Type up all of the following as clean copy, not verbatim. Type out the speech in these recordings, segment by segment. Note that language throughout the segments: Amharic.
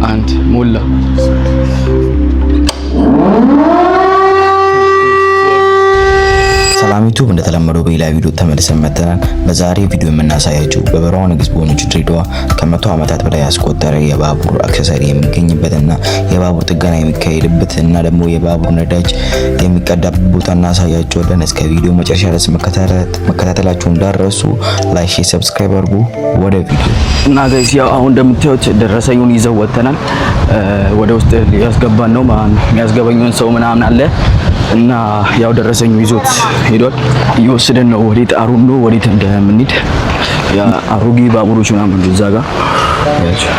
አንድ ሞላ። ሰላም ዩቱብ፣ እንደተለመደው በሌላ ቪዲዮ ተመልሰን መጥተናል። በዛሬ ቪዲዮ የምናሳያችሁ በበረሃው ንግስት በሆነች ድሬዳዋ ከ100 ዓመታት በላይ ያስቆጠረ የባቡር accessory የሚገኝበትና የባቡር ጥገና የሚካሄድበት እና ደግሞ የባቡር ነዳጅ የሚቀዳበት ቦታ እናሳያችኋለን። እስከ ቪዲዮ መጨረሻ ድረስ መከታተላችሁ እንዳትረሱ። Like፣ share፣ subscribe አድርጉ። ወደ ቪዲዮ። እና guys፣ ያው አሁን እንደምታዩት ደረሰኙን ይዘው ወጥተናል። ወደ ውስጥ ሊያስገባን ነው ማለት ነው። የሚያስገበኙን ሰው ምናምን አለ እና ያው ደረሰኙ ይዞት ሄዷል። እየወሰደን ነው። ወዴት አሩን ነው ወዴት እንደምንሄድ። ያ አሮጌ ባቡሮች ምናምን እዛ ጋር ያቸው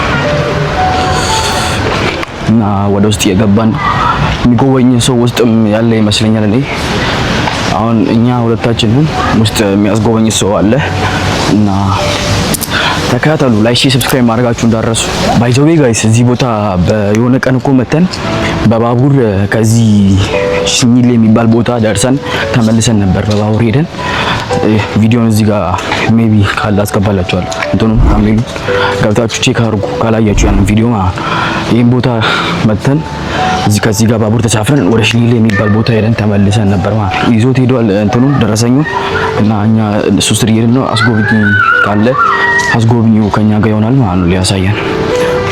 እና ወደ ውስጥ እየገባን የሚጎበኝ ሰው ውስጥም ያለ ይመስለኛል። እኔ አሁን እኛ ሁለታችንን ውስጥ የሚያስጎበኝ ሰው አለ እና ተከታተሉ። Like፣ share፣ subscribe ማድረጋችሁ እንዳትረሱ። By the way guys፣ እዚህ ቦታ የሆነ ቀን እኮ መተን በባቡር ከዚህ ሽኝሌ የሚባል ቦታ ደርሰን ተመልሰን ነበር። በባቡር ሄደን ቪዲዮን እዚህ ጋር maybe ካለ አስገባላችኋለሁ። እንትኑ thumbnail ኡ ገብታችሁ check አድርጉ ካላያችሁ ያንን ቪዲዮ ማለት ነው። ይህን ቦታ መተን እዚህ ከዚህ ጋር ባቡር ተሳፍረን ወደ ሽኝሌ የሚባል ቦታ ሄደን ተመልሰን ነበር ማለት ነው። ይዞት ሄዷል እንትኑ ደረሰኙ እና እኛ እሱ ስር እየሄድን ነው። አስጎብኚ ካለ አስጎብኚው ከኛ ጋር ይሆናል ማለት ነው ሊያሳየን።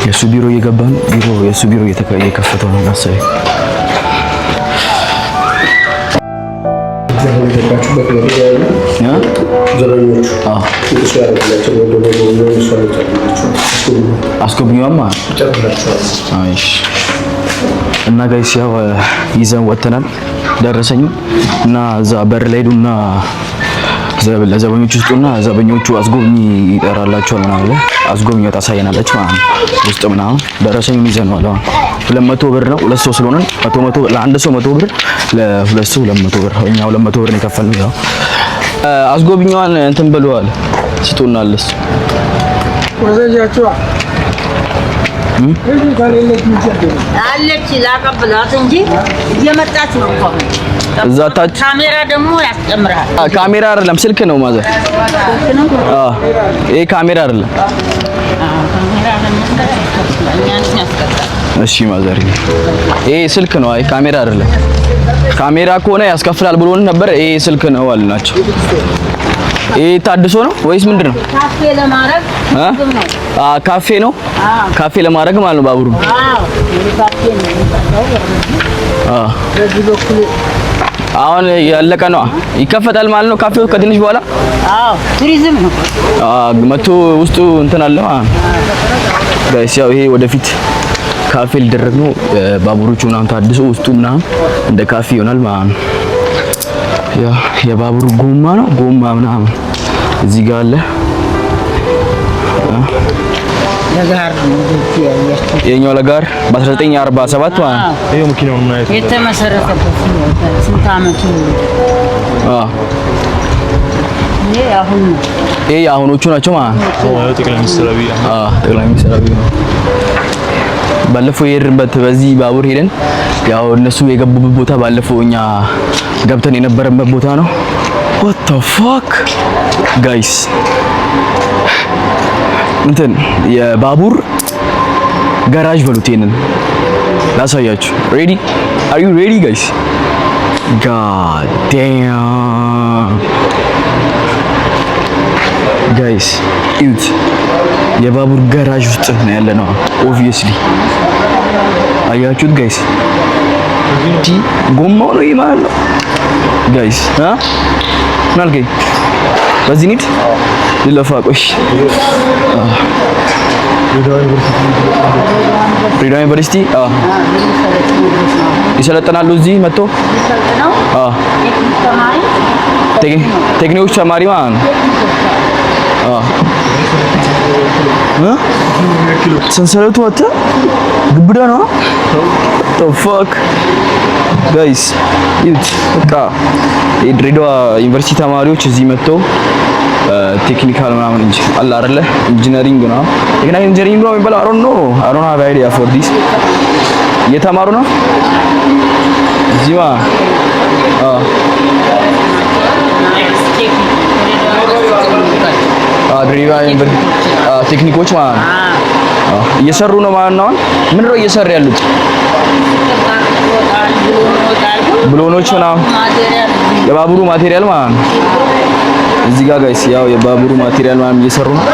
የእሱ ቢሮ እየገባን ቢሮ የእሱ ቢሮ እየከፈተው ነው መሰለኝ። የገባችሁበት መረጃ ያሉ ዘበኞቹ እሱ ያደርግላቸው ወይ እሱ ያደርግላቸው። አስጎብኚዋማ። ይጨርላቸዋል። እሺ። እና guys፣ ያው ይዘን ወጥተናል ደረሰኙ እና እዛ በር ላይ ሄዱና ለዘበኞቹ ስጡና ዘበኞቹ አስጎብኚ ይጠራላቸዋል ምናምን ብለህ አስጎብኚዋ ታሳየናለች ማለት ነው። ውስጥ ምናምን ደረሰኙን ይዘነዋል። አሁን 200 ብር ነው። ሁለት ሰው ስለሆነን መቶ መቶ፣ ለአንድ ሰው 100 ብር፣ ለሁለት ሰው 200 ብር። እኛ 200 ብር ነው የከፈልነው። ያው አስጎብኚዋን እንትን ብለዋል ስጡናል። እሱ አለች ላቀብላት እንጂ እየመጣች ነው እኮ አሁን። እዛ ታች። ካሜራ ደግሞ ያስጨምርሃል። ካሜራ አይደለም ስልክ ነው mother። አዎ፣ ይሄ ካሜራ አይደለም። ካሜራ ለመንካት እኛን ያስቀጣል። እሺ mother፣ ይሄ ስልክ ነው። አይ ካሜራ አይደለም። ካሜራ ከሆነ ያስከፍላል ብሎን ነበር። ይሄ ስልክ ነው አልናቸው። ይሄ ታድሶ ነው ወይስ ምንድን ነው? ካፌ ለማድረግ እ? ነው። አ ካፌ ነው። ካፌ ለማድረግ ማለት ነው ባቡሩ። አዎ፣ ካፌ ነው የሚባለው። በዚህ በኩል። አሁን ያለቀ ነው። ይከፈታል ማለት ነው ካፌው ከትንሽ በኋላ። አዎ፣ ቱሪዝም ነው። አ መቶ ውስጡ እንትን አለ ማለት ነው። Guys፣ ያው ይሄ ወደፊት ካፌ ሊደረግ ነው። ባቡሮቹ ምናምን ታድሶ ውስጡ ምናምን እንደ ካፌ ይሆናል ማለት ነው። ያ የባቡር ጎማ ነው፣ ጎማ ምናምን እዚህ ጋር አለ። ለጋር ነው እዚህ ያያችሁ። የኛው ለጋር በ1947 ማለት ነው። ይኸው መኪናውን ማየት። የተመሰረተበት ስንት አመቱ? ይሄ አሁን ነው። ይሄ የአሁኖቹ ናቸው ማለት ነው። ጠቅላይ ሚኒስትር አብይ አህመድ። አዎ፣ ጠቅላይ ሚኒስትር አብይ ነው። ባለፈው የሄድንበት በዚህ ባቡር ሄደን ያው እነሱ የገቡበት ቦታ ባለፈው እኛ ገብተን የነበረበት ቦታ ነው። What the fuck guys፣ እንትን የባቡር ጋራዥ በሉት። ይሄንን ላሳያችሁ። Ready? Are you ready guys? God damn guys፣ እዩት። የባቡር ጋራዥ ውስጥ ነው ያለ ነው። Obviously አያችሁት guys? ዲ ጎማው ነው ይሄ ማለት ነው guys። አ ምን አልከኝ? በዚህ ኒድ ልለፋ ቆይ። ድሬዳዋ ዩኒቨርሲቲ ይሰለጥናሉ እዚህ መጥቶ። ሰልጥነው ቴክኒክ ተማሪ። ቴክኒኮች ተማሪ ማለት ነው። አዎ እ ሰንሰለቱ አተ ግብዳ ነው። The fuck guys፣ እዩት። በቃ የድሬዳዋ ዩኒቨርሲቲ ተማሪዎች እዚህ መጥተው technical ምናምን እንጂ አለ አይደለ engineering ነው፣ technical engineering ነው የሚባለው። I don't know, I don't have idea for this። እየተማሩ ነው እዚህ ማ አዎ። አዎ፣ ድሬዳዋ ዩኒቨርሲቲ ቴክኒኮች ማለት ነው። እየሰሩ ነው ማለት ነው። አሁን ምንድን ነው እየሰሩ ያሉት? ብሎኖች ምናምን የባቡሩ material ማለት ነው። እዚህ ጋር guys ያው የባቡሩ material ምናምን እየሰሩ ነው።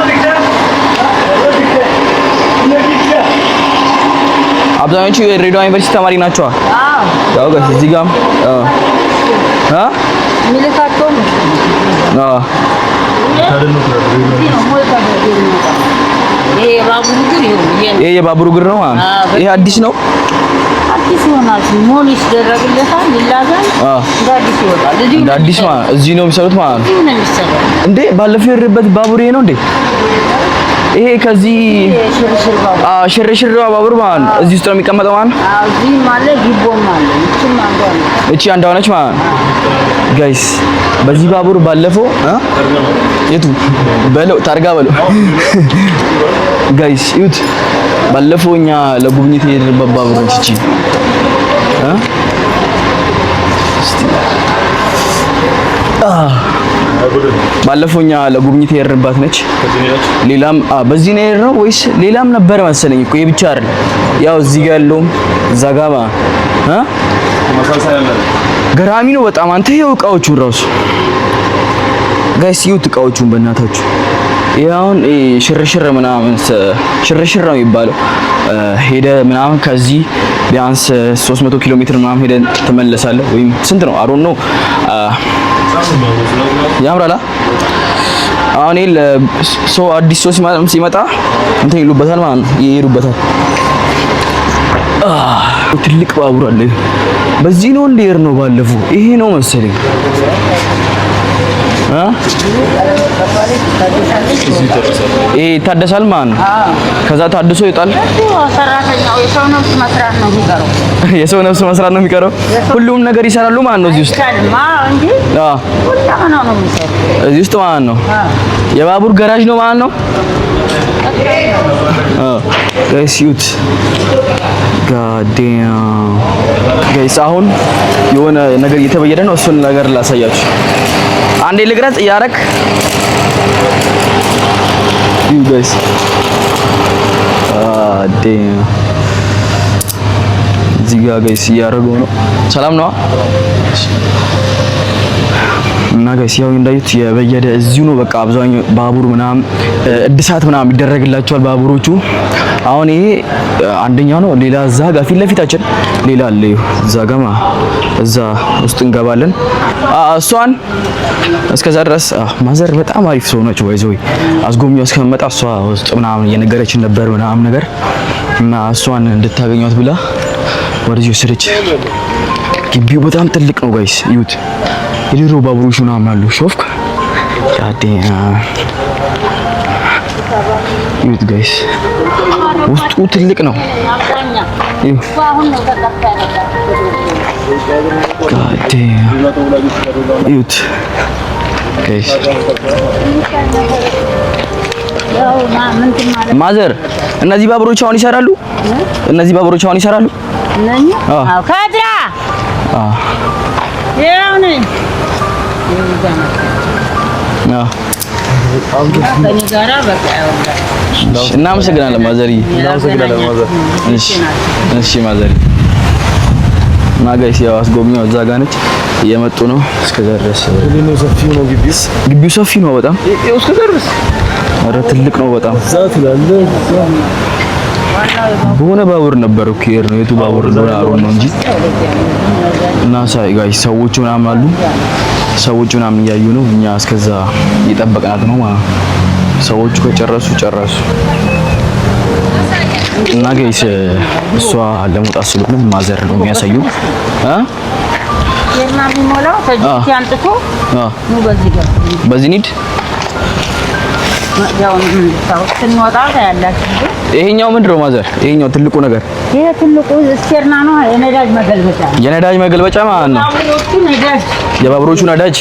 አብዛኞቹ የድሬዳዋ ዩኒቨርሲቲ ተማሪ ናቸው። ያው guys እዚህ ጋር ይሄ የባቡሩ እግር ነው። ይሄ አዲስ ነው። አዲስ ይሆናል። ሞል ይደረግለታል፣ ይላጋል፣ እንደ አዲስ ይወጣል። እንደ አዲስ ማለት እዚህ ነው የሚሰሩት ማለት ነው። እንዴ ባለፈው የሄድንበት ባቡር ይሄ ነው እንዴ? ይሄ ከዚህ ሽርሽር ባቡር ማለት ነው። እዚህ ውስጥ ነው የሚቀመጠው ማለት ነው። እዚህም አለ፣ ጊቦም አለ። እቺ አንዷ ነች ማለት ነው። Guys በዚህ ባቡር ባለፈው የቱ በለው ታርጋ በለው guys እዩት። ባለፈው እኛ ለጉብኝት የሄድንበት ባቡር ነች እቺ። ባለፈው እኛ ለጉብኝት የሄድንባት ነች። ሌላም በዚህ ነው የሄድነው ወይስ ሌላም ነበር መሰለኝ እኮ ይሄ ብቻ አይደለም። ያው እዚህ ጋር ያለውም እዛ ጋር ገራሚ ነው በጣም። አንተ ይኸው እቃዎቹን ራሱ guys ይኸው እቃዎቹን በእናታችሁ። ይሄ አሁን ሽርሽር ምናምን ሽርሽር ነው የሚባለው። ሄደ ምናምን ከዚህ ቢያንስ 300 ኪሎ ሜትር ምናምን ሄደ ትመለሳለህ፣ ወይም ስንት ነው I don't know። ያምራላ። አሁን ይሄ ሰው አዲስ ሰው ሲመጣ እንትን ይሉበታል ማለት ነው፣ ይሄዱበታል። ትልቅ ባቡር አለ። በዚህ ነው እንደ ነው ባለፈው ይሄ ነው መሰለኝ። ይሄ ይታደሳል ማለት ነው። ከዛ ታድሶ ይወጣል። የሰው ነፍስ መስራት ነው የሚቀረው። የሰው ነፍስ መስራት ነው የሚቀረው። ሁሉም ነገር ይሰራሉ ማለት ነው እዚህ ውስጥ እዚህ ውስጥ ማለት ነው። የባቡር ገራዥ ነው ማለት ነው። Guys እዩት God damn guys፣ አሁን የሆነ ነገር እየተበየደ ነው። እሱን ነገር ላሳያችሁ። አንዴ ልግረጽ እያረክ you guys God damn እዚህ ጋር guys እያደረገው ነው። ሰላም ነው እና guys ያው እንዳዩት የበየደ እዚሁ ነው። በቃ አብዛኛው ባቡር ምናምን እድሳት ምናምን ይደረግላቸዋል ባቡሮቹ። አሁን ይሄ አንደኛው ነው። ሌላ እዛ ጋር ፊት ለፊታችን ሌላ አለ። እዛ ጋር እዛ ውስጥ እንገባለን። እሷን እስከዛ ድረስ mother በጣም አሪፍ ሰው ናቸው። by the way አስጎብኚዋ እስከመጣ እሷ ውስጥ ምናምን እየነገረችን ነበር ምናምን ነገር እና እሷን እንድታገኟት ብላ ወደዚህ ወሰደች። ግቢው በጣም ትልቅ ነው guys እዩት። የድሮ ባቡሮች ምናምን አሉ። ሾፍክ እዩት guys ውስጡ ትልቅ ነው። እዩት guys። Mother እነዚህ ባቡሮች አሁን ይሰራሉ። እነዚህ ባቡሮች አሁን ይሰራሉ። እናመሰግናለን ማዘሪ። እሺ ማዘሪ። እና guys ያው አስጎብኚዋ እዛ ጋር ነች፣ እየመጡ ነው። እስከዛ ድረስ ግቢው ሰፊ ነው በጣም። ኧረ ትልቅ ነው በጣም። በሆነ ባቡር ነበር እኮ የሄድነው። የቱ ባቡር እንደሆነ አሮን ነው እንጂ እና ሳይ guys ሰዎቹ ምናምን አሉ። ሰዎቹ ምናምን እያዩ ነው። እኛ እስከዛ እየጠበቅናት ነው ማለት ነው። ሰዎቹ ከጨረሱ ጨረሱ። እና guys እሷ ለመውጣት ስለሆነ mother ነው የሚያሳዩ በዚህ ኒድ ይሄኛው ምንድን ነው mother? ይሄኛው ትልቁ ነገር ይሄ ትልቁ ስቴርና ነው፣ የነዳጅ መገልበጫ የነዳጅ መገልበጫ ማለት ነው። የባቡሮቹ ነዳጅ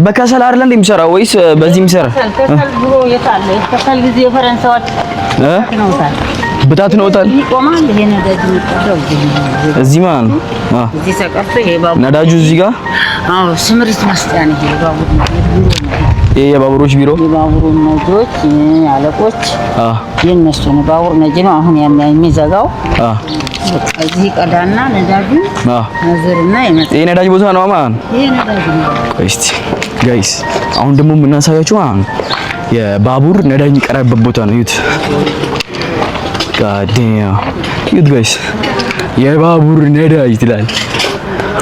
በከሰል አይደል እንደ የሚሰራው ወይስ በዚህ የሚሰራ? ከሰል ድሮ የት አለ? ከሰል ጊዜ የፈረንሳዮች በታትነውታል። ይቆማል። ይሄ ነዳጅ የሚቀዳው እዚህ ማለት ነው። እዚህ ተቀርቶ ይሄ ባቡር ነዳጁ እዚህ ጋር። አዎ፣ ስምሪት መስጫ ነው። ይሄ ባቡር ነው። ይሄ የባቡሮች ቢሮ፣ የባቡሩ ነጂዎች አለቆች የእነሱ ነው። ባቡር ነጂ ነው አሁን የሚዘጋው። እዚህ ቀዳና ነዳጁ መዝርና ይመጣል። ይሄ ነዳጅ ቦታ ነው ማለት ነው። ይሄ ነዳጅ ነው። ቆይ እስቲ guys፣ አሁን ደግሞ የምናሳያችሁ ማለት ነው የባቡር ነዳጅ የሚቀራበት ቦታ ነው። እዩት። God damn፣ እዩት guys፣ የባቡር ነዳጅ ትላል።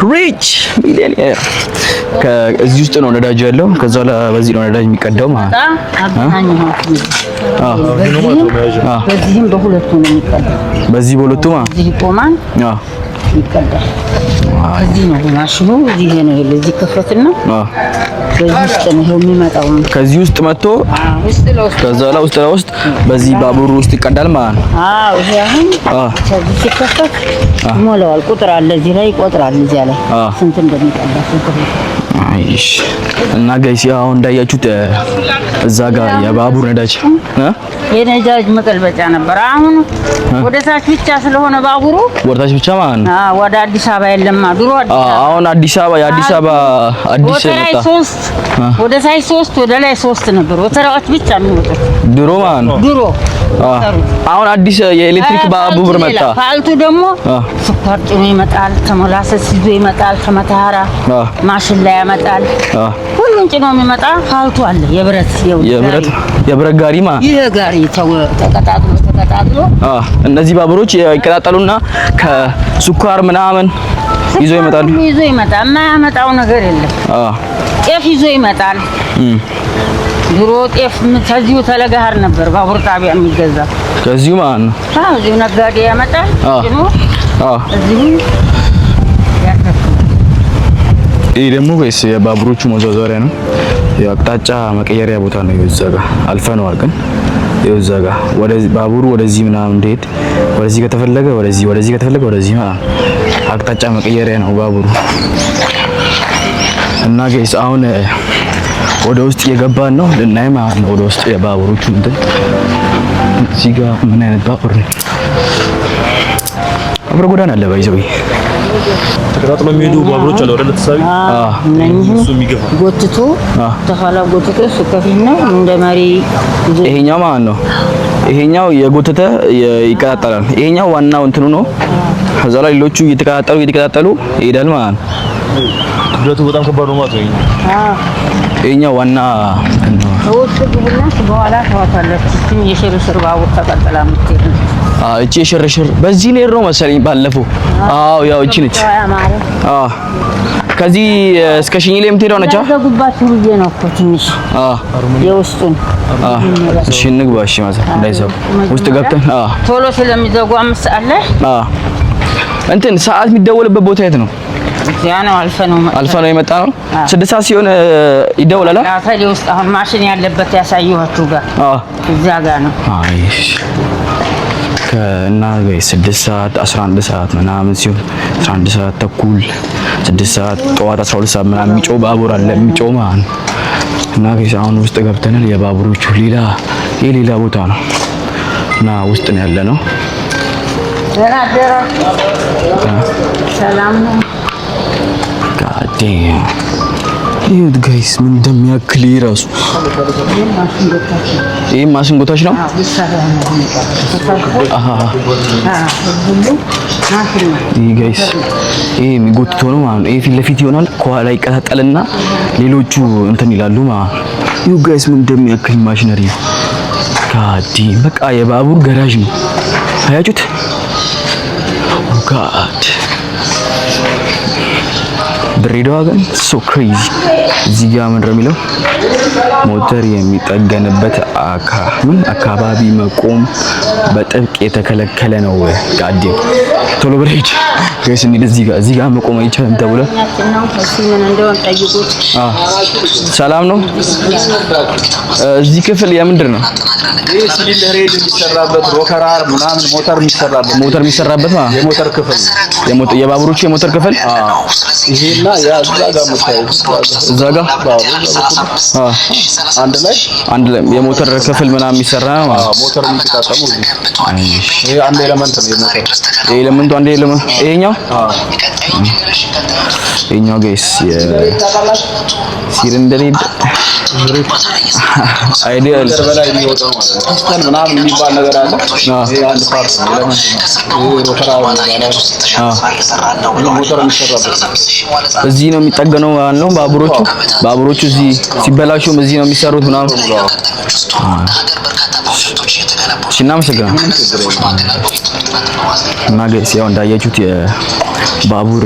Rich millionaire። ከዚህ ውስጥ ነው ነዳጅ ያለው። ከዛ በዚህ ነው ነዳጅ የሚቀዳው ማለት ነው። በዚህም በሁለቱ ነው የሚቀዳው። በዚህ በሁለቱ ማለት እዚህ ይቆማል፣ ይቀዳል። እዚህ ነው ማሽኑ፣ እዚህ ነው። እዚህ ከፈትና በዚህ ውስጥ ነው የሚመጣው። ከዚህ ውስጥ መጥቶ ውስጥ ለውስጥ ከዛ ላይ ውስጥ ለውስጥ በዚህ ባቡር ውስጥ ይቀዳል ማለት ነው። አዎ፣ ይሄ አሁን ሲከፈት ይሞላዋል። ቁጥር አለ እዚህ ላይ ይቆጥራል። እዚያ ላይ ስንት እንደሚቀዳ ስንት። አይሽ እና guys፣ አሁን እንዳያችሁት እዛ ጋር የባቡር ነዳጅ የነዳጅ መቀልበጫ ነበር። አሁን ወደ ታች ብቻ ስለሆነ ባቡሩ ወደ ታች ብቻ ማለት ነው። አዎ፣ ወደ አዲስ አበባ የለማ ድሮ አዲስ አበባ አሁን አዲስ አበባ የአዲስ አበባ አዲስ ወደ ሶስት ወደ ታች ሶስት ወደ ላይ ሶስት ነበር ወተራዎች ብቻ የሚወጡት ድሮ ማለት ነው። ድሮ አሁን አዲስ የኤሌክትሪክ ባቡር መጣ። ፋልቱ ደግሞ ስኳር ጭኖ ይመጣል፣ ከሞላሰስ ይዞ ይመጣል፣ ከመተሐራ ማሽላ ያመጣል። ሁሉን ጭኖ የሚመጣ ፋልቱ አለ። የብረት የብረት ጋሪ ማለት ይሄ ጋሪ ተቀጣጥሎ ተቀጣጥሎ እነዚህ ባቡሮች ይቀጣጠሉና ከስኳር ምናምን ይዞ ይመጣሉ። ይዞ ይመጣል። የማያመጣው ነገር የለም። ጤፍ ይዞ ይመጣል። ድሮ ጤፍ ከዚሁ ተለጋሃር ነበር ባቡር ጣቢያ የሚገዛ ከዚሁ ማለት ነው። አዎ፣ እዚሁ ነጋዴ ያመጣል ጭኖ እዚሁ ያከፍላል። ይሄ ደግሞ guys የባቡሮቹ መዟዟሪያ ነው። የአቅጣጫ መቀየሪያ ቦታ ነው። እዛ ጋር አልፈነዋል፣ ግን እዛ ጋር ወደዚህ ባቡሩ ወደዚህ ምናምን እንዲሄድ ወደዚህ ከተፈለገ ወደዚህ፣ ወደዚህ ከተፈለገ ወደዚህ ማለት አቅጣጫ መቀየሪያ ነው ባቡሩ። እና guys፣ አሁን ወደ ውስጥ እየገባን ነው ልናይ ማለት ነው። ወደ ውስጥ የባቡሮቹ እንትን እዚህ ጋር ምን አይነት ባቡር ነው? አብረ ጎዳና አለ by the way። ተቀጣጥሎ የሚሄዱ ባቡሮች አሉ አይደል? ተሳቢ እነኚህ እሱ የሚገፋ ጎትቶ ተኋላ ጎትቶ እሱ ከፊት ነው እንደ መሪ። ይሄኛው ማለት ነው። ይሄኛው የጎተተ ይቀጣጠላል። ይሄኛው ዋናው እንትኑ ነው። ከዛ ላይ ሌሎቹ እየተቀጣጠሉ እየተቀጣጠሉ ይሄዳል ማለት ነው። ክብደቱ በጣም ከባድ ነው ማለት ነው። ይሄኛው ዋና ውስጥ ግቡና በኋላ ታዋታለች። እቺም የሽርሽር ባቡር ተቀጥላ የምትሄድ ነው። እቺ የሽርሽር በዚህ ነው ነው መሰለኝ ባለፈው። አዎ፣ ያው እቺ ነች። አዎ፣ ከዚህ እስከ ሽኝሌ የምትሄደው ነች። ዘጉባችሁ ብዬ ነው እኮ ትንሽ የውስጡን። እሺ እንግባ። እሺ ማለት እንዳይዘጉ ውስጥ ገብተን ቶሎ ስለሚዘጉ 5 ሰዓት ላይ። እንትን ሰዓት የሚደወልበት ቦታ የት ነው? እዚያ ነው። አልፈ ነው አልፈ ነው የመጣ ነው። 6 ሰዓት ሲሆን ይደወላል። አፈሌ ውስጥ አሁን ማሽን ያለበት ያሳየኋችሁ ጋር እዚያ ጋር ነው። አይሽ ከእና 6 ሰዓት 11 ሰዓት ምናምን ሲሆን 11 ሰዓት ተኩል 6 ሰዓት ጠዋት 12 ሰዓት ምናምን የሚጮህ ባቡር አለ የሚጮህ ማለት ነው። እና guys፣ አሁን ውስጥ ገብተናል። የባቡሮቹ ሌላ የሌላ ቦታ ነው እና ውስጥ ነው ያለ ነው። ደህና አደራችሁ። ሰላም ነው። God damn፣ ይሁት guys፣ ምን እንደሚያክል ይሄ ራሱ። ይሄ ማሽን ጎታች ነው። አሃ፣ ይሄ guys ይሄ የሚጎትተው ነው ማለት ነው። ይሄ ፊት ለፊት ይሆናል፣ ከኋላ ይቀጣጠልና ሌሎቹ እንትን ይላሉ ማለት ነው። ይሁ guys፣ ምን እንደሚያክል ማሽነሪ ነው። God damn፣ በቃ የባቡር ገራዥ ነው። አያችሁት? God፣ ድሬዳዋ ግን so crazy። እዚህ ጋር ምንድን ነው የሚለው? ሞተር የሚጠገንበት ምን አካባቢ መቆም በጥብቅ የተከለከለ ነው። God damn፣ ቶሎ ብለህ ሂድ guys፣ እንሂድ። እዚህ ጋር መቆም አይቻልም ተብሏል። ምን እንደሆነ ጠይቁት። ሰላም ነው። እዚህ ክፍል የምንድን ነው? ይህ cylinder head የሚሰራበት rocker arm ምናምን ሞተር የሚሰራበት ሞተር የሚሰራበት ማለት የሞተር ክፍል ነው። የባቡሮቹ የሞተር ክፍል። ይሄና ያ እዛ ጋር የምታዩት እዛ ጋር አንድ ላይ አንድ ላይ የሞተር ክፍል ምናምን የሚሰራ ነው ማለት ሞተር የሚገጣጠሙ እዚህ። ይሄ አንድ element ነው የሞተር element ስንቱ አንዴ ለማ ይሄኛው ይሄኛው guys cylinder head ideal በላይ የሚወጣው ማለት ነው። ፒስተን ምናምን የሚባል ነገር አለ። ይሄ አንድ part ነው፣ element ነው። ይሄ rocker arm ይባላል። ሞተር የሚሰራበት እዚህ ነው የሚጠገነው ማለት ነው። ባቡሮቹ እዚህ ሲበላሹም እዚህ ነው የሚሰሩት ምናምን። እሺ፣ እናመሰግናለን። እና guys ያው እንዳያችሁት የባቡር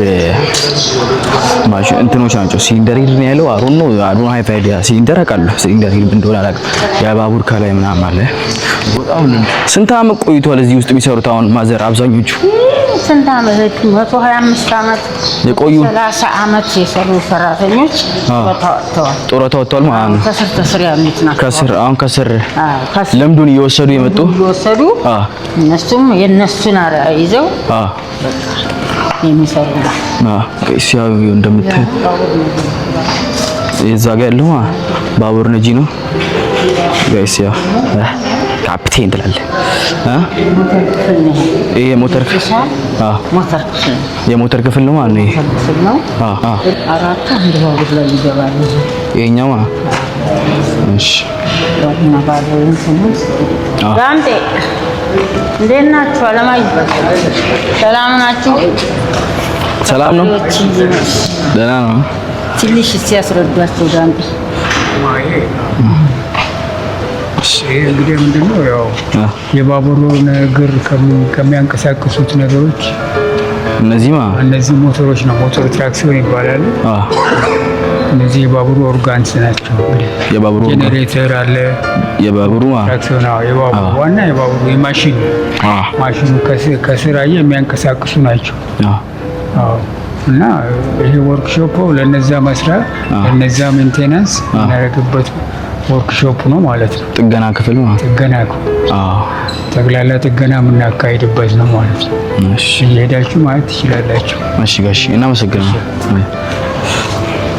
ማሽን እንትኖች ናቸው። Cylinder head ነው ያለው። አሩን ነው አሩን ሃይ idea cylinder አውቃለሁ። Cylinder head እንደሆነ አላውቅም። የባቡር ከላይ ምናምን አለ። ስንት ዓመት ቆይቷል እዚህ ውስጥ የሚሰሩት አሁን mother አብዛኞቹ? ስንት ዓመት? 125 ዓመት የቆዩ 30 ዓመት የሰሩ ሰራተኞች ጡረታ ወጥተዋል። ጡረታ ወጥተዋል ማለት ነው። ከስር ተስር ያሉት ናቸው። ከስር አሁን ከስር አዎ፣ ከስር ልምዱን እየወሰዱ የመጡ እየወሰዱ እነሱም የእነሱን አርአያ ይዘው የሚሰሩ ነው። Guys ያው እንደምታዩት የዛ ጋር ያለው ባቡር ነጂ ነው guys። ያው ካፕቴን ትላለህ እ ሞተር ክፍል ነው። ይሄ የሞተር ሞተር ክፍል ነው። የሞተር ክፍል ነው ማለት ነው። ይሄ ሞተር ክፍል ነው። አራቱ አንድ ባቡር ላይ ይገባሉ። ይሄኛው ማለት እሺ። እና ባቡር እንትኑ ዳምጤ እንዴት ናችሁ? አለማየሁ ሰላም ናችሁ? ሰላም ነው፣ ደህና ነው። ትንሽ እስኪ ያስረዷቸው ዳምጤ። ይሄ እንግዲህ ምንድን ነው ያው የባቡሩን እግር ከሚያንቀሳቅሱት ነገሮች እነዚህ እነዚህ ሞተሮች ነው። ሞተር ትራክሲዮን ይባላሉ። እነዚህ የባቡሩ organs ናቸው። እንግዲህ የባቡሩ ጄኔሬተር አለ፣ የባቡሩ ትራክሲዮን። አዎ፣ የባቡሩ ዋና የባቡሩ የማሽን ማሽኑ ከስር አየህ የሚያንቀሳቅሱ ናቸው። አዎ። እና ይሄ ወርክሾፕ ለነዛ መስሪያ ለነዛ maintenance የምናደርግበት ወርክሾፕ ነው ማለት ነው። ጥገና ክፍል ማለት ጥገና ጠቅላላ ጥገና የምናካሂድበት ነው ማለት ነው። እሺ፣ እየሄዳችሁ ማለት ትችላላችሁ። እሺ ጋሽ እናመሰግናለን።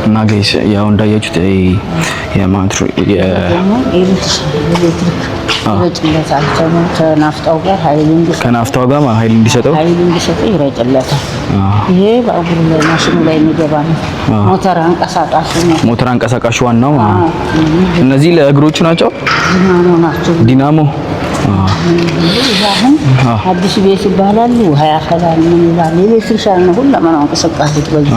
እና guys ያው እንዳያችሁት የማትሮ ኤሌክትሪክ ይረጭለታል። ከናፍጣው ጋር ኃይል እንዲሰጠው ከናፍጣው ጋር ኃይል እንዲሰጠው ኃይል እንዲሰጠው ይረጭለታል። ይሄ ባቡሩ ላይ ማሽኑ ላይ የሚገባ ነው። ሞተር አንቀሳቃሹ ነው። ሞተር አንቀሳቃሹ ዋናው እነዚህ ለእግሮቹ ናቸው። ዲናሞ ናቸው። ዲናሞ ይሄ አሁን አዲሱ ቤት ይባላል። ውሃ ያፈላል፣ ምን ይላል። electrician ነው ሁለመናው እንቅስቃሴ በዚህ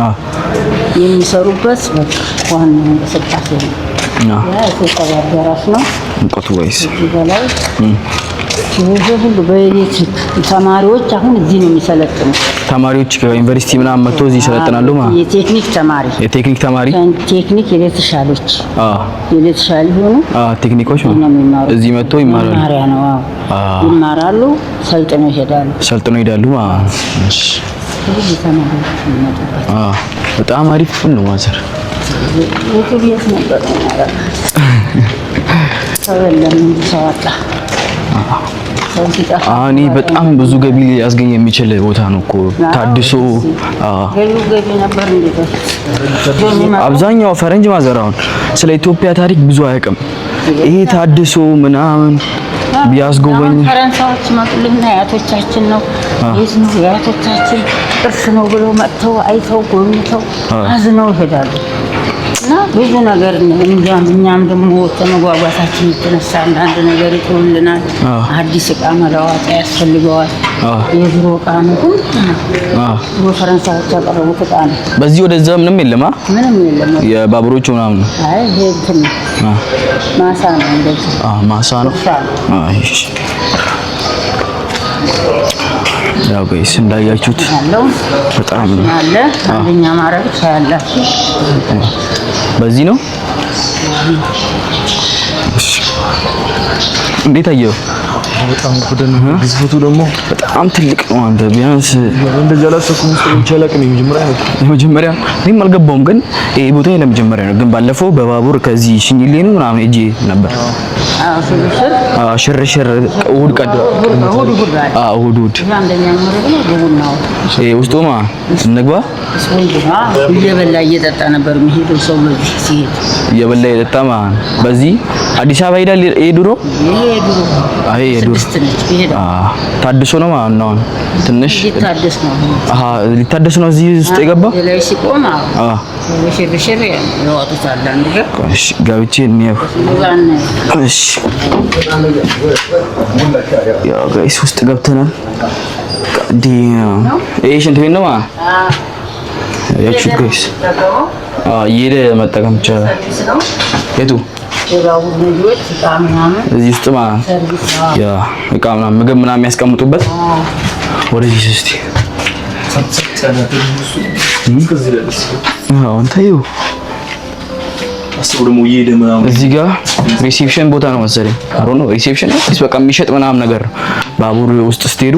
የሚሰሩበት በቃ ዋናው እንቅስቃሴ ነው። ያ የስብሰባ አዳራሽ ነው። ሙቀቱ ወይስ እዚህ በላይ ይሄ ሁሉ በኤሌክትሪክ ተማሪዎች አሁን እዚህ ነው የሚሰለጥኑ። ተማሪዎች ከዩኒቨርሲቲ ምናምን መጥቶ እዚህ ይሰለጥናሉ ማለት የቴክኒክ ተማሪ የቴክኒክ ተማሪ ቴክኒክ electrician ኦች electrician የሆኑ ቴክኒኮች ነው የሚማሩት። እዚህ መጥቶ ይማራሉ። መማሪያ ነው። አዎ ይማራሉ፣ ሰልጥነው ይሄዳሉ። ሰልጥነው ይሄዳሉ ማለት ነው። እሺ ብዙ ተማሪዎች የሚመጡበት በጣም አሪፍ ክፍል ነው mother። ምግብ የት ነበር? ሰው የለም እንጂ ሰው አጣ። ሰው ሲጠፋ አሁን ይህ በጣም ብዙ ገቢ ሊያስገኝ የሚችል ቦታ ነው እኮ ታድሶ። ገቢው ገቢ ነበር እንዴ? አብዛኛው ፈረንጅ mother አሁን ስለ ኢትዮጵያ ታሪክ ብዙ አያውቅም። ይሄ ታድሶ ምናምን ቢያስጎበኝ ፈረንሳዮች መጡልና የአያቶቻችን ነው የት ነው የአያቶቻችን ቅርስ ነው ብለው መጥተው አይተው ጎብኝተው አዝነው ይሄዳሉ። እና ብዙ ነገር እኛም ደግሞ ከመጓጓታችን የተነሳ አንዳንድ ነገር ይጥሩልናል። አዲስ እቃ መለዋወጫ ያስፈልገዋል። የድሮ እቃ ነው ሁሉ ድሮ ፈረንሳዮች ያቀረቡት እቃ ነው። በዚህ ወደዛ ምንም የለም። ምንም የለም። የባቡሮቹ ምናምን ነው። አይ ይሄ እንትን ነው ማሳ ነው፣ እንደዚህ ማሳ ነው። አይ ያው guys እንዳያችሁት በጣም ነው አለ። አንደኛ ማዕረግ ታያላችሁ። በዚህ ነው። እንዴት አየኸው? በጣም ጉደን ግዝፈቱ ደግሞ በጣም ትልቅ ነው። አንተ ቢያንስ እንደዚህ አላሰብኩም። ውስጥ ገብቼ አላውቅም። የመጀመሪያ ነው። የመጀመሪያ እኔም አልገባውም፣ ግን ይሄ ቦታ ለመጀመሪያ ነው። ግን ባለፈው በባቡር ከዚህ ሽኝሌ ነው ምናምን ሄጄ ነበር። አዎ ሽርሽር፣ አዎ ሽርሽር እሑድ ቀን፣ እሑድ እሑድ፣ አዎ እሑድ እሑድ። አንደኛ ማዕረግ ነው። ግቡናው ይሄ ውስጡማ እንግባ። እየበላ እየጠጣ ነበር የሚሄደው ሰው በዚህ ሲሄድ እየበላ እየጠጣ በዚህ አዲስ አበባ ይሄዳል። ይሄ ድሮ ይሄ የድሮ። አይ የድሮ። 6 ነች። ይሄዳል። ታድሶ ነው ማለት ነው። አሁን ትንሽ ሊታደስ ነው። አሃ ሊታደስ ነው እዚህ ውስጥ የገባ። ላይ ሲቆም ሽርሽር ያወጡታል። አንድ ጋር እሺ ገብቼ እንየው። እሺ ያው guys ውስጥ ገብተናል። ይሄ ሽንት ቤት ነው ማለት ያችሁ guys። እየሄደ መጠቀም ይቻላል። የቱ እዚህ ውስጥ ማለት ያ እቃ ምናምን ምግብ ምናምን የሚያስቀምጡበት። ወደዚህ እስቲ አሁን እዚህ ጋር reception ቦታ ነው መሰለኝ። አሮ ነው reception ነው በቃ የሚሸጥ ምናምን ነገር ነው። ባቡር ውስጥ ስትሄዱ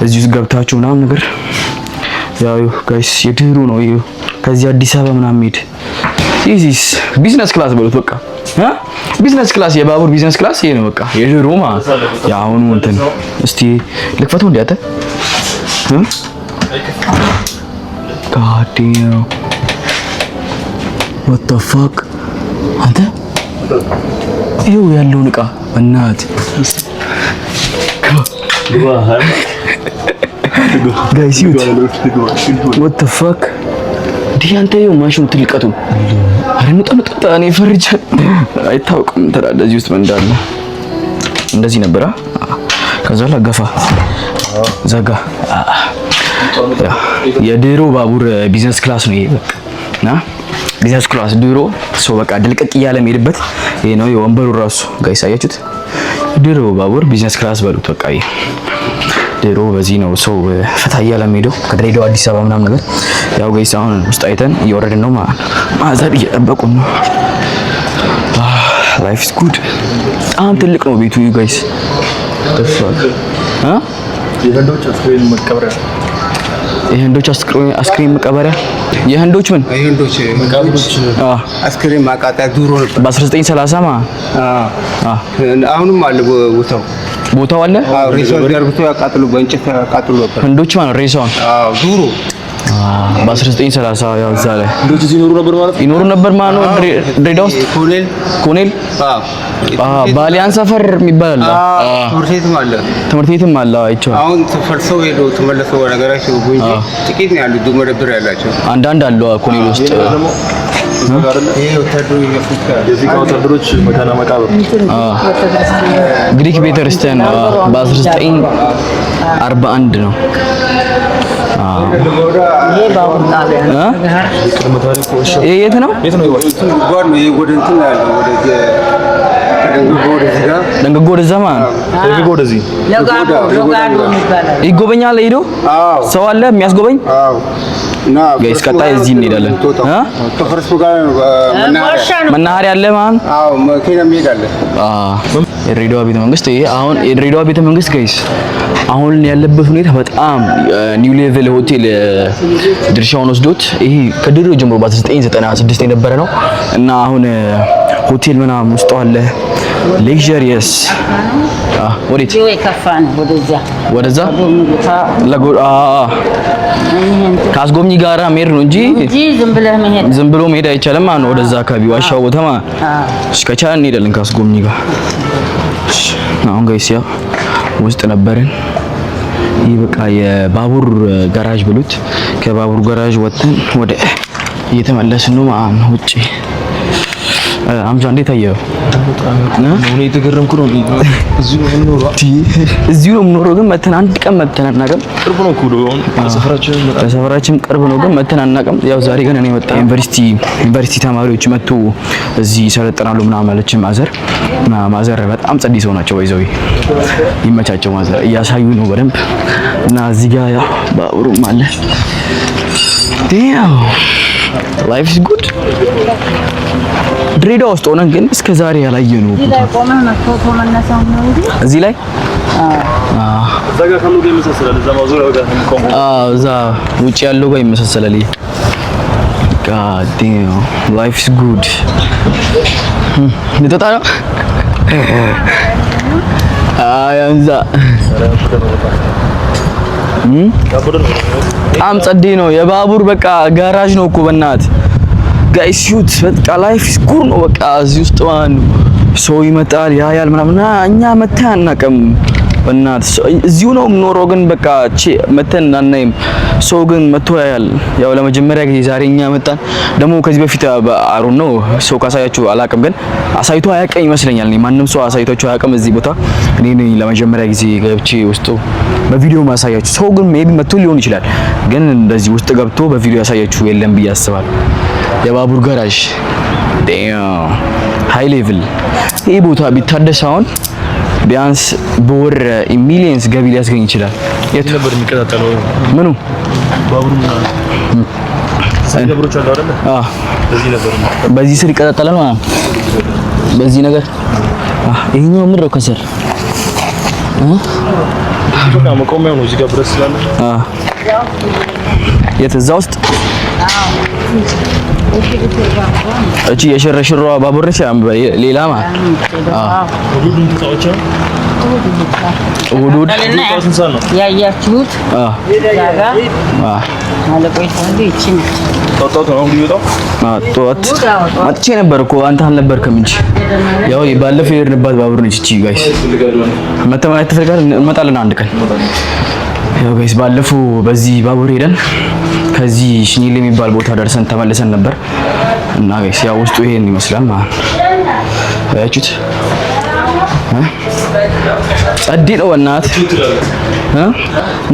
እዚህ ውስጥ ገብታችሁ ምናምን ነገር። ያው guys የድሮ ነው ይሄ። ከዚህ አዲስ አበባ ምናምን ሄድ this business class በሉት በቃ business class፣ የባቡር business class ይሄ ነው በቃ የድሮ ማለት። የአሁኑ እንትን እስቲ ልክፈተው እንዴ አንተ። God damn, what the fuck አንተ፣ ይኸው ያለውን እቃ በእናትህ guys ይሁት፣ what the fuck እንዲህ አንተ፣ ይኸው ማሽኑ ትልቀቱ። ኧረ እንውጣ እንውጣ፣ እኔ ፈርጃለሁ። አይታወቅም ትላለህ እዚህ ውስጥ ምን እንዳለ። እንደዚህ ነበረ። ከዛ ገፋ ዘጋ። የድሮ ባቡር business class ነው ይሄ በቃ። እና business class ድሮ ሰው በቃ ድልቅቅ እያለ የሚሄድበት ይሄ ነው። የወንበሩ ራሱ guys አያችሁት? ድሮ ባቡር business class በሉት በቃ። ይሄ ድሮ በዚህ ነው ሰው ፈታ እያለ የሚሄደው ከድሬዳዋ አዲስ አበባ ምናምን ነገር። ያው guys አሁን ውስጥ አይተን እየወረድን ነው ማለት ነው። ማዘር እየጠበቁን ነው። Life is good። በጣም ትልቅ ነው ቤቱ guys። የህንዶች አስክሬን መቀበሪያ። የህንዶች አስክሬን መቀበሪያ። የህንዶች ምን? የህንዶች አስክሬን ማቃጠያ ድሮ ነበር። በ1930 ማ አሁንም አለ ቦታው። ቦታው አለ። አዎ ሬሳውን ዘርግቶ ያቃጥሉ፣ በእንጨት ያቃጥሉ ነበር። ህንዶች ማለት ሬሳውን? አዎ ድሮ። በ1930 ያው እዛ ላይ ህንዶች እዚህ ይኖሩ ነበር ማለት ነው። ይኖሩ ነበር ማለት ነው። ድሬዳዋ ውስጥ ኮኔል። ኮኔል። አዎ። ባሊያን ሰፈር የሚባል አለ። ትምህርት ቤትም አለ። ትምህርት ቤትም አለ አይቼዋለሁ። አሁን ተፈርሰው ሄዶ ተመለሰው ወደ ሀገራቸው እንጂ ጥቂት ነው ያሉት መደብር ያላቸው። አንዳንድ አሉ ኮኔል ውስጥ። ይሄ ወታደሩ የፍታ የዚህ ጋር ወታደሮች መካነ መቃብር። ግሪክ ቤተክርስቲያን በ1941 ነው። ይሄ ባቡር ጣቢያ ነው። ይሄ የት ነው? የት ነው? ጉድጓድ ነው። ይሄ ወደ እንትን ነው ያለው፣ ወደ ደንገጎ ወደዚህ ጋር። ደንገጎ ወደዛ ማለት ነው። ደንገጎ ወደዚህ። ለጋዶ ለጋዶ የሚባል ይጎበኛል ሄዶ? አዎ። ሰው አለ የሚያስጎበኝ? አዎ እና guys ቀጣይ እዚህ እንሄዳለን። ከፈረሱ ጋር መናኸሪያ። መናኸሪያ አለ ማለት ነው። አዎ መኪና የሚሄድ አለ። የድሬዳዋ ቤተ መንግስት ይሄ አሁን የድሬዳዋ ቤተ መንግስት guys አሁን ያለበት ሁኔታ በጣም New Level ሆቴል ድርሻውን ወስዶት፣ ይሄ ከድሮ ጀምሮ በ1996 የነበረ ነው እና አሁን ሆቴል ምናምን ውስጡ አለ luxurious። ወዴት? የከፋ ነው ወደዛ። ወደዛ ከአስጎብኚ ጋራ መሄድ ነው እንጂ እንጂ ዝም ብለህ መሄድ ዝም ብሎ መሄድ አይቻልም ማለት ነው። ወደዛ አካባቢ ዋሻው ቦታ ማለት እሺ፣ ከቻልን እንሄዳለን ከአስጎብኚ ጋር። እሺ፣ አሁን guys ያው ውስጥ ነበርን። ይህ በቃ የባቡር ጋራዥ ብሉት። ከባቡር ጋራዥ ወጥተን ወደ እየተመለስን ነው ማለት ነው። ውጪ አምዛ እንዴት አየኸው? እኔ የተገረምኩ ነው። እዚሁ ነው የምኖረው። እዚሁ ነው የምኖረው፣ ግን መተን አንድ ቀን መተን አናውቅም። ቅርብ ነው እኮ ሰፈራችን። ሰፈራችን ቅርብ ነው፣ ግን መተን አናውቅም። ያው ዛሬ ግን እኔ መጣ ዩኒቨርሲቲ ተማሪዎች መጥቶ እዚህ ይሰለጥናሉ ምናምን አለች ማዘር። ማዘር በጣም ጸዲ ሰው ናቸው። ወይዘው ይመቻቸው ማዘር፣ እያሳዩ ነው በደንብ። እና እዚህ ጋር ያው ባቡሩም አለ። Damn, life is good። ድሬዳዋ ውስጥ ሆነን ግን እስከ ዛሬ ያላየነው እዚህ ላይ ቆመህ ፎቶ መነሳት ነው እንጂ። እዚህ ላይ እዛ ጋር ካለው ጋር ይመሳሰላል። እዛ ማዞሪያው ጋር የሚቆመው። አዎ፣ እዛ ውጭ ያለው ጋር ይመሳሰላል። ይሄ God damn, life is good። ልጠጣ ነው። አይ አንዛ በጣም ጸዴ ነው። የባቡር በቃ ጋራዥ ነው እኮ በእናትህ guys shoot በቃ life is good ነው በቃ እዚህ ውስጥ ማለት ነው። ሰው ይመጣል ያያል ምናምን እና እኛ መተን አናውቅም። በእናትህ እዚሁ ነው የምኖረው፣ ግን በቃ መተን አናይም። ሰው ግን መጥቶ ያያል። ያው ለመጀመሪያ ጊዜ ዛሬ እኛ መጣን። ደግሞ ከዚህ በፊት አሩን ነው ሰው ካሳያችሁ አላውቅም፣ ግን አሳይቶ አያውቅም ይመስለኛል። እኔ ማንም ሰው አሳይቷችሁ አያውቅም እዚህ ቦታ። እኔ ነኝ ለመጀመሪያ ጊዜ ገብቼ ውስጡ በቪዲዮ ማሳያችሁ። ሰው ግን maybe መጥቶ ሊሆን ይችላል፣ ግን እንደዚህ ውስጥ ገብቶ በቪዲዮ ያሳያችሁ የለም ብዬ አስባለሁ። የባቡር ጋራዥ high level። ይህ ቦታ ቢታደስ አሁን ቢያንስ በወር millions ገቢ ሊያስገኝ ይችላል። የት ነበር የሚቀጣጠለው? ምኑ? ባቡሩ ምናምን ነገሮች አሉ አይደለ? አዎ፣ በዚህ ነበር። በዚህ ስር ይቀጣጠላል ማለት ነው። በዚህ ነገር ይሄኛው ምንድን ነው ከስር? በቃ መቆሚያው ነው። እዚህ ጋር ብረት ስላለ። አዎ፣ የት? እዛ ውስጥ እቺ የሽርሽሯ ባቡር ነች። ሌላ ማለት እሑድ ህንጻዎች ነው። እሑድ እሑድ ስንት ሰዓት ነው? ያያችሁት እዛ ጋር አለቆች አሉ። ይቺ ነች። ጠዋት ጠዋት ነው አሁን የሚወጣው። ጠዋት መጥቼ ነበር እኮ፣ አንተ አልነበርክም እንጂ። ያው ባለፈው የሄድንባት ባቡር ነች እቺ guys። መተህ ማየት ትፈልጋለህ? እንመጣለን አንድ ቀን። ያው guys ባለፈው በዚህ ባቡር ሄደን ከዚህ ሽኒል የሚባል ቦታ ደርሰን ተመልሰን ነበር እና guys ያው ውስጡ ይሄን ይመስላል ማለት ነው። አያችሁት? ጸዴ ነው በእናትህ።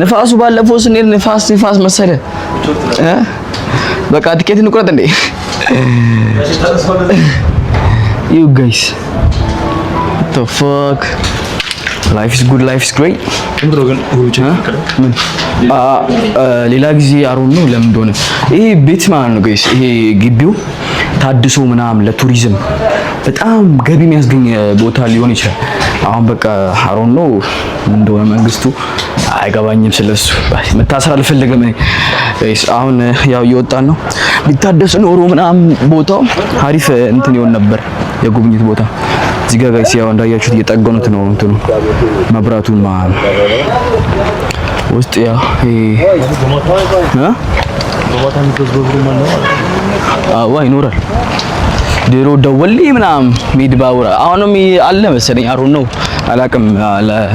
ንፋሱ ባለፈው ስንሄድ ንፋስ ንፋስ መሰለ። በቃ ትኬት እንቁረጥ እንዴ? You guys, what the fuck, life is good, life is great። ምን ሌላ ጊዜ አሮን ነው ለምን እንደሆነ ይሄ ቤት ማለት ነው guys። ይሄ ግቢው ታድሶ ምናምን ለቱሪዝም በጣም ገቢ የሚያስገኝ ቦታ ሊሆን ይችላል። አሁን በቃ አሮን ነው ምን እንደሆነ መንግስቱ አይገባኝም። ስለሱ መታሰር አልፈልግም እኔ guys። አሁን ያው እየወጣን ነው። ቢታደስ ኖሮ ምናምን ቦታው አሪፍ እንትን ይሆን ነበር፣ የጉብኝት ቦታ። እዚህ ጋር guys ያው እንዳያችሁት እየጠገኑት ነው እንትኑ መብራቱን ማለት ነው። ውስጥ ያው ይሄ አዎ ይኖራል። ድሮ ደወሌ ምናምን ሚድ ባቡር አሁንም አለ መሰለኝ። አሩን ነው አላውቅም።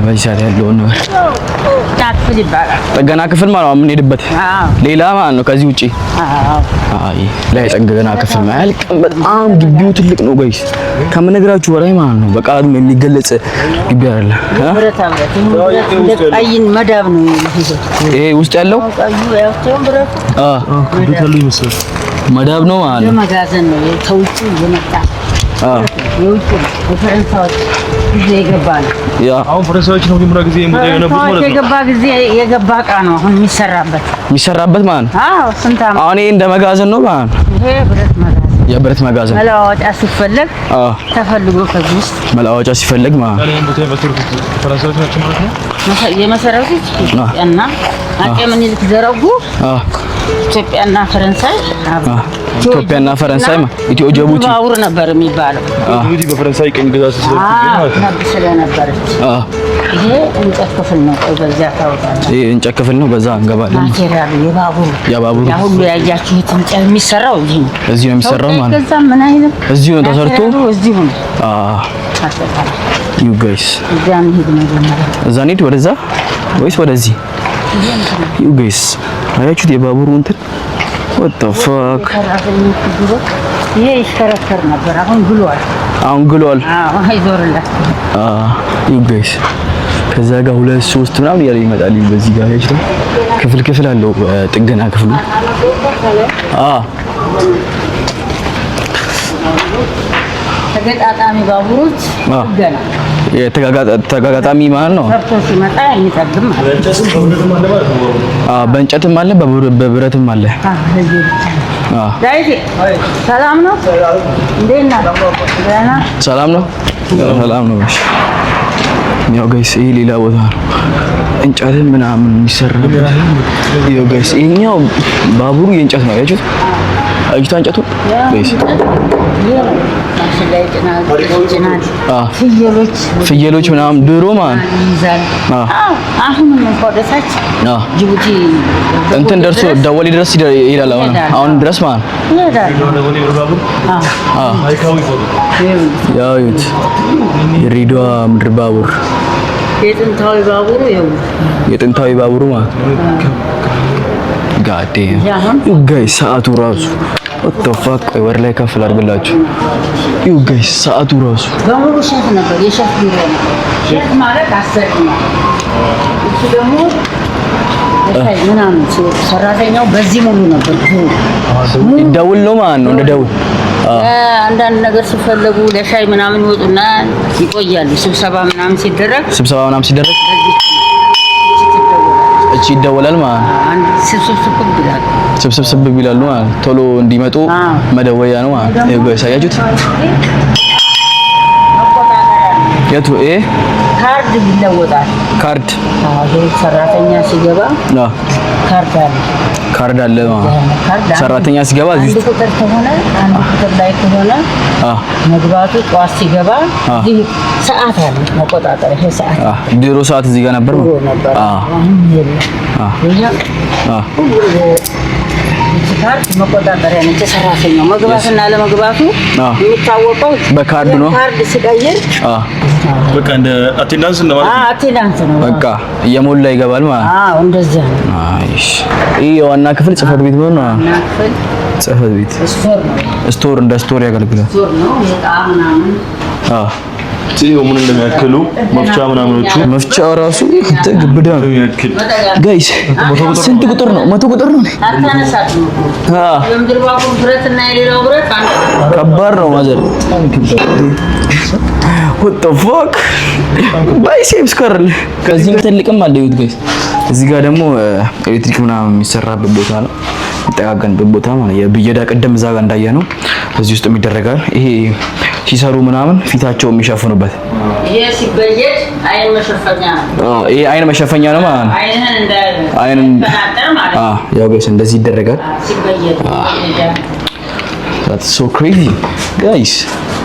በዚህ ሰዓት ያለውን ነገር ክፍል ይባላል። ጥገና ክፍል ማለት ነው የምንሄድበት ሌላ ማለት ነው ከዚህ ውጪ። አይ ላይ ጥገና ክፍል አያልቅም። በጣም ግቢው ትልቅ ነው guys፣ ከምነግራችሁ በላይ ማለት ነው። በቃል የሚገለጽ ግቢ አይደለም። ብረታ ብረት ቀይን መዳብ ነው ይሄ ውስጥ ያለው። መዳብ ነው ማለት ነው። መጋዘን ነው፣ ከውጭ የመጣ የውጭ የፈረንሳዮች ጊዜ የገባ ነው። ያ አሁን ፈረንሳዮች ነው መጀመሪያ ጊዜ የገቡት ማለት ነው። የገባ ጊዜ የገባ እቃ ነው አሁን የሚሰራበት የሚሰራበት ማለት ነው። አዎ ስንት ዓመት። አሁን ይሄ እንደ መጋዘን ነው ማለት ነው። ይሄ ብረት መጋዘን፣ የብረት መጋዘን። መለዋወጫ ሲፈለግ ተፈልጎ ከዚህ ውስጥ መለዋወጫ ሲፈለግ ማለት ነው። ይሄን ቦታ የመሰረቱት ፈረንሳዮች ናቸው ማለት ነው። የመሰረቱት ኢትዮጵያና አጤ ምኒልክ ዘረጉ። ኢትዮጵያና ፈረንሳይ ኢትዮጵያና ፈረንሳይ ኢትዮ ጅቡቲ ባቡር ነበር የሚባለው። ጅቡቲ በፈረንሳይ ቅኝ ግዛት ስለነበረች ይሄ እንጨት ክፍል ነው። ቆይ በዚያ ታወጣለህ። ይሄ እንጨት ክፍል ነው። በዛ እንገባለን። material ኡ የባቡሩ የባቡሩ ያ ሁሉ ያያችሁት እንጨት የሚሰራው እዚህ ነው። እዚህ ነው የሚሰራው ማለት ነው። ምን አይልም። እዚሁ ነው ተሰርቶ እዚሁ ነው። You guys እዛ እንሂድ መጀመሪያ። እዛ እንሂድ፣ ወደዛ ወይስ ወደዚህ? You guys አያችሁት የባቡሩ እንትን፣ what the fuck። ይሄ ይሽከረከር ነበር። አሁን ግሏል። አሁን ግሏል። አዎ አይዞርላት። You guys ከዛ ጋር ሁለት ሶስት ምናምን እያለ ይመጣል። በዚህ ጋር አያችሁት ክፍል ክፍል አለው ጥገና ክፍሉ። ተገጣጣሚ ባቡሮች ጥገና የተጋጣሚ ማለት ነው። ሰርቶ ሲመጣ የሚጠግም ማለት ነው። በእንጨትም አለ፣ በብረትም አለ። ሰላም ነው። እንዴት ነህ? ደህና። ሰላም ነው። ሰላም ነው። እሺ ያው guys ይሄ ሌላ ቦታ ነው። እንጨትም ምናምን የሚሰራበት። ያው guys ይሄኛው ባቡሩ የእንጨት ነው። አያችሁት? አዩታ እንጨቱ guys ፍየሎች ምናምን ድሮ ማለት አሁንም እንኳን ወደ ታች ጅቡቲ እንትን ደርሶ ደወሌ ድረስ ይሄዳል። አሁን አሁን ድረስ ማለት ይሄዳል። ያው እዩት የድሬዳዋ ምድር ባቡር የጥንታዊ ባቡሩ ይኸው የጥንታዊ ባቡሩ ማለት God damn guys ሰዓቱ ራሱ what the fuck። ቆይ ወደ ላይ ከፍ ላድርግላችሁ። You guys ሰዓቱ ራሱ በሙሉ ሼፍ ነበር። የሼፍ ቢሮ ነው። ሼፍ ማለት አሰሪ ነው። እሱ ደግሞ ምናምን ሰራተኛው በዚህ ሙሉ ነበር። ደውል ነው ማለት ነው እንደ ደውል አንዳንድ ነገር ሲፈለጉ ለሻይ ምናምን ይወጡና ይቆያሉ። ስብሰባ ምናምን ሲደረግ እቺ ይደወላል ማለት ነው። ስብስብ ይላሉ ማለት ቶሎ እንዲመጡ መደወያ ነው ማለት ነው። Guys አያችሁት? የቱ ይሄ ካርድ ይለወጣል። ካርድ ሰራተኛ ሲገባ ካርድ አለ ካርድ አለ ማለት ሰራተኛ ሲገባ እዚህ አንድ ቁጥር ከሆነ አንድ ቁጥር ላይ ከሆነ መግባቱ ጠዋት ሲገባ እዚህ ሰዓት አለ መቆጣጠር። ይሄ ሰዓት ድሮ ሰዓት እዚህ ጋር ነበር ነበር። አሁን የለም። ካርድ መቆጣጠሪያ ነች። ሰራተኛው መግባትና ለመግባቱ የሚታወቀው በካርድ ነው። ካርድ ሲቀይር በቃ እንደ attendance ነው ማለት ነው። Attendance ነው። በቃ እየሞላ ይገባል ማለት ነው። አዎ እንደዛ ነው። አይሽ ይሄ የዋና ክፍል ጽህፈት ቤት ነው። ዋና ክፍል ጽህፈት ቤት Store ነው። Store እንደ store ያገለግላል። Store ነው። ዕቃ ምናምን አዎ ጽዮ ምን እንደሚያክሉ መፍቻ ምናምኖቹ መፍቻው ራሱ ግብዳ ነው guys። ስንት ቁጥር ነው? 100 ቁጥር ነው። ከባድ ነው mother። What the fuck biceps curl። ከዚህም ትልቅም አለ እዩት guys። እዚህ ጋር ደግሞ ኤሌክትሪክ ምናምን የሚሰራበት ቦታ ነው፣ የሚጠጋገንበት ቦታ ማለት የብየዳ ቅድም እዛ ጋር እንዳየ ነው። እዚህ ውስጥ ይደረጋል። ይሄ ሲሰሩ ምናምን ፊታቸው የሚሸፍኑበት ይሄ ሲበየድ አይን መሸፈኛ ነው። ይሄ አይን መሸፈኛ ነው ማለት ነው። አይንህን እንዳይፈናጠር ማለት ነው። ያው guys እንደዚህ ይደረጋል። ሲበየድ That's so crazy guys።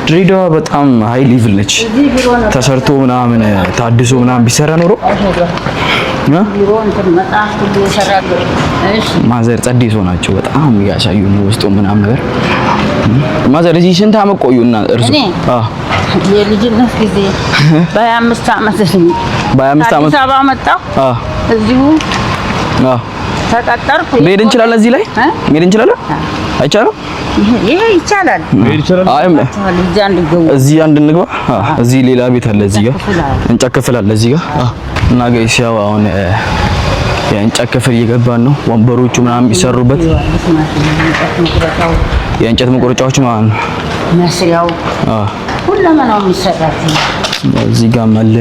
ድሬዳዋ በጣም high level ነች። ተሰርቶ ምናምን ታድሶ ምናምን ቢሰራ ኖሮ mother ጸዴ ሰው ናቸው። በጣም እያሳዩ ነው ውስጡ ምናምን ነገር። Mother እዚህ ስንት አመት ቆዩ? እና እርሱ የልጅነት ጊዜ በ25 ዓመት በ25 ዓመት አዲስ አበባ መጣሁ። እዚሁ ተቀጠርኩ። መሄድ እንችላለን። እዚህ ላይ መሄድ እንችላለን። አይቻልም? ይሄ ይቻላል። አይ እዚህ አንድ እንግባ። እዚህ ሌላ ቤት አለ። እዚህ ጋር እንጨት ክፍል አለ። እዚህ ጋር እና guys ያው አሁን የእንጨት ክፍል እየገባን ነው። ወንበሮቹ ምናምን የሚሰሩበት የእንጨት መቁረጫዎች ማለት ነው። መስሪያው ሁለመናው የሚሰራት እዚህ ጋርም አለ።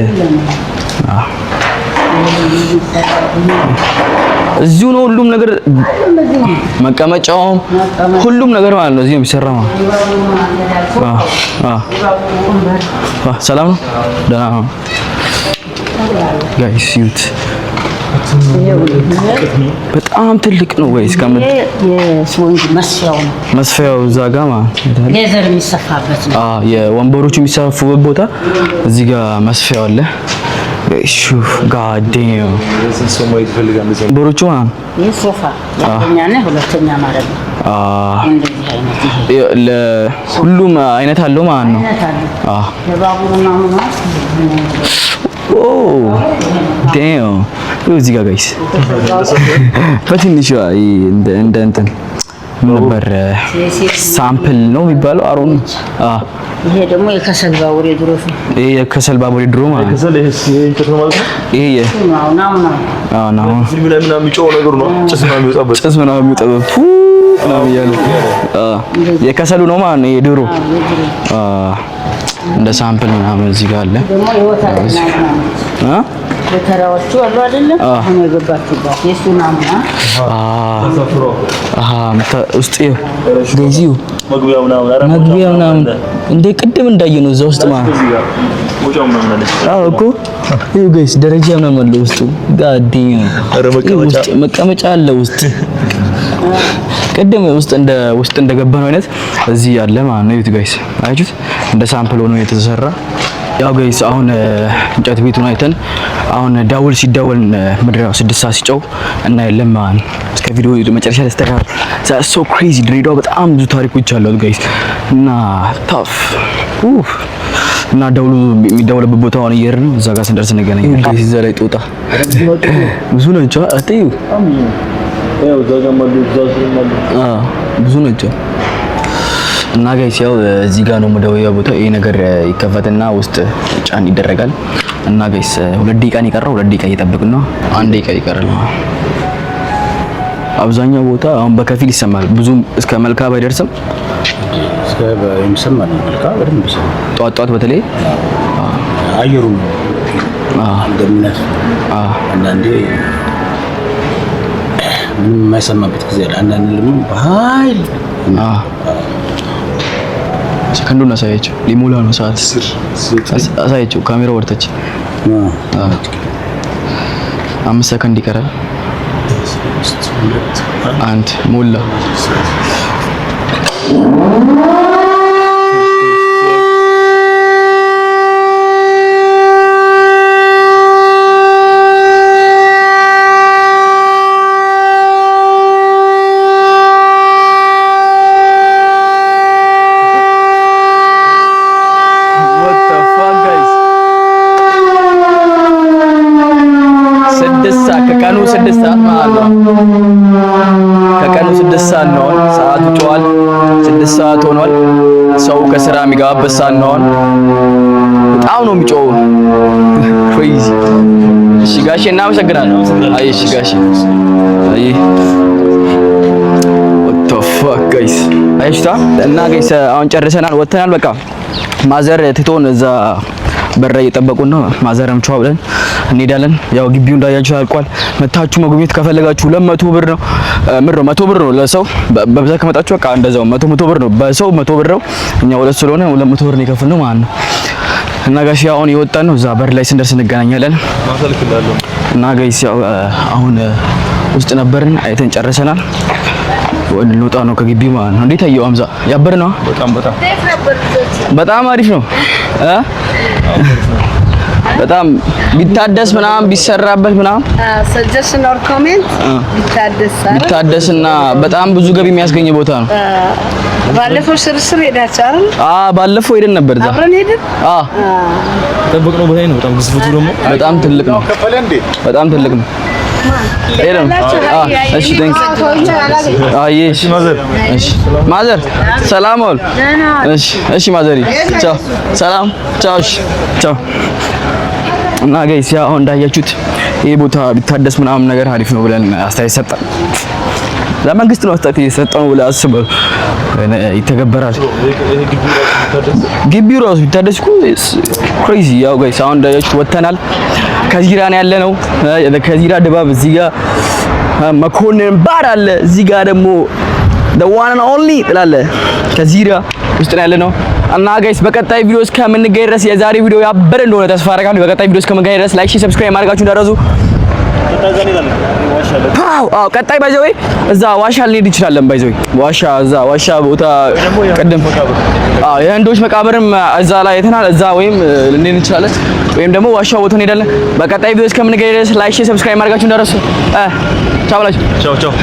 እዚሁ ነው ሁሉም ነገር፣ መቀመጫውም ሁሉም ነገር ማለት ነው። እዚህ ነው የሚሰራው። ሰላም ነው፣ ደህና ነው guys። እዩት፣ በጣም ትልቅ ነው guys። መስፊያው መስፊያው እዛ ጋር ማለት Leather የሚሰፋበት ነው። የወንበሮቹ የሚሰፉበት ቦታ እዚህ ጋር መስፊያው አለ። God damn ወንበሮቹ ማለት ይህ ሶፋ የአንደኛና ሁለተኛ ማለት ነው። ሁሉም አይነት አለው ማለት ነው። Damn እዚህ ጋር guys በትንሿ እንደ እንትን ነበር sample ነው የሚባለው። አሮን ይሄ ደግሞ የከሰል ባቡር የድሮ ይሄ የከሰል ባቡር የድሮ ማለት ነው። ይሄ ጭስ ምናምን የሚወጣበት ምናምን እያለ የከሰሉ ነው ማለት ነው። የድሮ እንደ sample ምናምን እዚህ ጋር አለ። ጎተራዎቹ አሉ አይደለም? አሁን የገባችሁባት የእሱ ናሙና ውስጥ ገዚው መግቢያ ምናምን እንደ ቅድም እንዳየነው እዛ ውስጥ ማለት አዎ እኮ ይኸው guys ደረጃ ምናምን አለ ውስጡ። God damn መቀመጫ አለ ውስጥ። ቅድም ውስጥ እንደገባ ነው አይነት እዚህ ያለ ማለት ነው። እዩት guys፣ አያችሁት? እንደ sample ሆኖ የተሰራ። ያው guys፣ አሁን እንጨት ቤቱን አይተን አሁን ደውል ሲደወል ምድር 6 ሰዓት ሲጮህ እና የለም ማለት ነው። እስከ ቪዲዮ መጨረሻ ላይ ተከታተሉ። So crazy። ድሬዳዋ በጣም ብዙ ታሪኮች አሏት guys እና tough እና ደውሉ የሚደወልበት ቦታ አሁን እየሄድን ነው። እዛ ጋር ስንደርስ እንገናኛለን። Guys፣ እዛ ላይ ጦጣ ብዙ ናቸው። አትዩ? ብዙ ናቸው። እና guys፣ ያው እዚህ ጋር ነው መደወያ ቦታ። ይሄ ነገር ይከፈትና ውስጥ ጫን ይደረጋል። እና guys፣ 2 ደቂቃ ነው የቀረው። 2 ደቂቃ እየጠበቅን ነው። 1 ደቂቃ ይቀራል። አብዛኛው ቦታ አሁን በከፊል ይሰማል። ብዙም እስከ መልካ ባይደርስም እስከ ይሰማል። መልካ በደንብ ይሰማል። ጧት ጧት በተለይ። አየሩ እንደሚነፍ አንዳንዴ ምንም የማይሰማበት ጊዜ አለ። አንዳንዴ ደግሞ በኃይል። ሰከንዱን አሳያቸው። ሊሞላ ነው ሰዓት። አሳያቸው። ካሜራ ወርተች 5 ሰከንድ ይቀራል። አንድ ሞላ። What the fuck, guys? 6 ሰዓት፣ ከቀኑ 6 ሰዓት ማለት ነው። ከቀኑ 6 ሰዓት ነው። ሰዓቱ ጮኋል። 6 ሰዓት ሆኗል። ሰው ከስራ የሚገባበት ሰዓት ነው። በጣም ነው የሚጮኸው። Crazy። እሺ ጋሼ፣ እናመሰግናለን። አይ እሺ ጋሼ። አይ what the fuck, guys? አይሽታ እና guys፣ አሁን ጨርሰናል፣ ወጥተናል። በቃ ማዘር ትቶን እዛ በር እየጠበቁን ነው። ማዘርም ቻው ብለን እንሄዳለን። ያው ግቢው እንዳያችሁ ያልቋል። መታችሁ መጎብኘት ከፈለጋችሁ 200 ብር ነው። ምር ነው፣ 100 ብር ነው ለሰው። በብዛት ከመጣችሁ በቃ እንደዛው 100 100 ብር ነው። በሰው 100 ብር ነው። እኛ ሁለት ስለሆነ 200 ብር ነው የከፈልነው ማለት ነው። እና guys፣ አሁን የወጣን ነው። እዛ በር ላይ ስንደርስ እንገናኛለን። እና guys፣ ያው አሁን ውስጥ ነበርን፣ አይተን ጨርሰናል። ወደ ልንወጣ ነው ከግቢው ማለት ነው። እንዴት አየው አምዛ? ያበር ነው። በጣም በጣም። በጣም አሪፍ ነው እ በጣም ቢታደስ ምናምን ቢሰራበት ምናምን። Suggestion or comment፣ ቢታደስ አይደል? ቢታደስና በጣም ብዙ ገቢ የሚያስገኝ ቦታ ነው። ባለፈው ሽርሽር ሄዳችሁ አይደል? አ ባለፈው ሄደን ነበር እዛ። አብረን ሄድን። አ ጠበቅነው በላይ ነው። በጣም ግዝፈቱ ደግሞ። በጣም ትልቅ ነው። በጣም ትልቅ ነው። ሄደን አ እሺ thanks። አይ እሺ እሺ ማዘር፣ ሰላም ዋሉ። እሺ እሺ ማዘሪ፣ ቻው፣ ሰላም፣ ቻው። እሺ ቻው። እና guys፣ ያው አሁን እንዳያችሁት ይሄ ቦታ ቢታደስ ምናምን ነገር አሪፍ ነው ብለን አስተያየት ሰጠን። ለመንግስት ነው አስተያየት የሰጠነው ብለህ አስበው፣ ይተገበራል። ግቢው ራሱ ቢታደስ እኮ crazy። ያው guys፣ አሁን እንዳያችሁት ወጥተናል። ከዚራ ነው ያለነው። ከዚራ ድባብ እዚህ ጋር መኮንን ባር አለ። እዚህ ጋር ደግሞ the one and only ትላለህ። ከዚራ ውስጥ ነው ያለነው። እና guys፣ በቀጣይ ቪዲዮ እስከምንገናኝ ድረስ የዛሬ ቪዲዮ ያበደ እንደሆነ ተስፋ አደርጋለሁ። በቀጣይ ቪዲዮ እስከምንገናኝ ድረስ like፣ share፣ subscribe ማድረጋችሁ እንዳትረሱ። አዎ ቀጣይ by the way እዛ ዋሻ ልንሄድ እንችላለን። By the way ዋሻ፣ እዛ ዋሻ ቦታ ቅድም አዎ የህንዶች መቃብርም እዛ ላይ አይተናል። እዛ ወይም ልንሄድ እንችላለን ወይም ደግሞ ዋሻ ቦታ እንሄዳለን። በቀጣይ ቪዲዮ እስከምንገናኝ ድረስ like፣ share፣ subscribe ማድረጋችሁ እንዳትረሱ። ቻው ብላችሁ። ቻው ቻው።